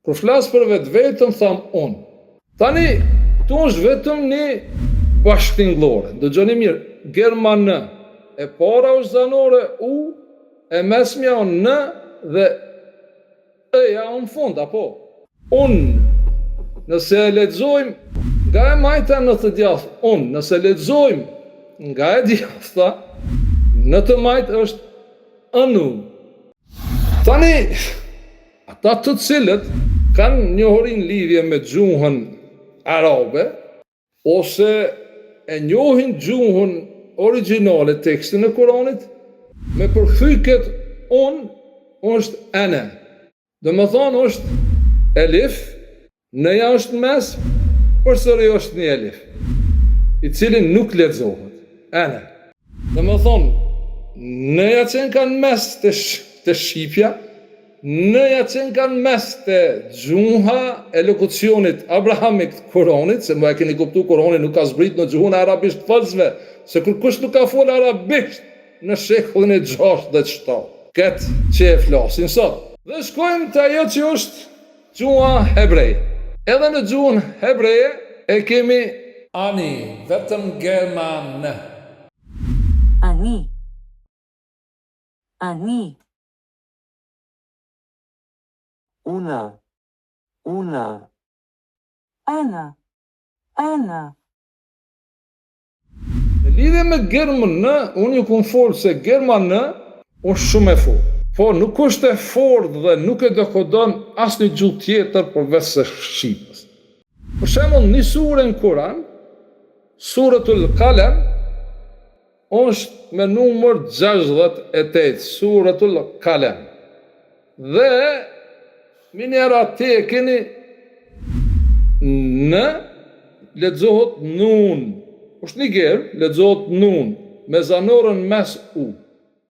Kur flas për vetveten tham unë. Tani, këtu është vetëm një bashkëtingëllore. Dëgjoni mirë, germa N. E para është zanore U, e mesmja o N dhe E-ja o në fund, apo? Unë, nëse e lexojmë nga e majta në të djathtë, unë, nëse lexojmë nga e djathta në të majtë është ënu. Tani, ata të cilët kanë njohuri në lidhje me gjuhën arabe, ose e njohin gjuhën origjinale tekstin e Kuranit, me përkthy këtë unë është ene. Domethonë është elif, N-ja është në mes, përsëri është një elif, i cili nuk lexohet. Ene. Domethonë, N-ja qenka në mes te, te shqipja, N-ja qenka në mes te gjuha e lokucionit abrahamik të Kuranit, se më e keni kuptu Kurani nuk ka zbrit në gjuhën e arabisht folësve, se kurkush nuk ka fol arabisht në shekullin e 6 dhe 7. Këtë që e flasin sot. Dhe shkojmë te ajo që është gjuha hebreje. Edhe në gjuhën hebreje e kemi Ani, vetëm germa N. Ani. Ani. Una. Una. Ana. Ana. Në lidhje me germën N, unë ju kum fol se germa N është shumë e fortë. Po nuk është e fortë dhe nuk e dekodon asnjë gjuhë tjetër përveç se shqipes. Për shembull, një sure në Kur'an, Suretul Kalem, Është me numër 68, Suretul Kalem. Dhe menjëherë aty e keni N lexohet nun. Është një germë, lexohet nun me zanoren mes u.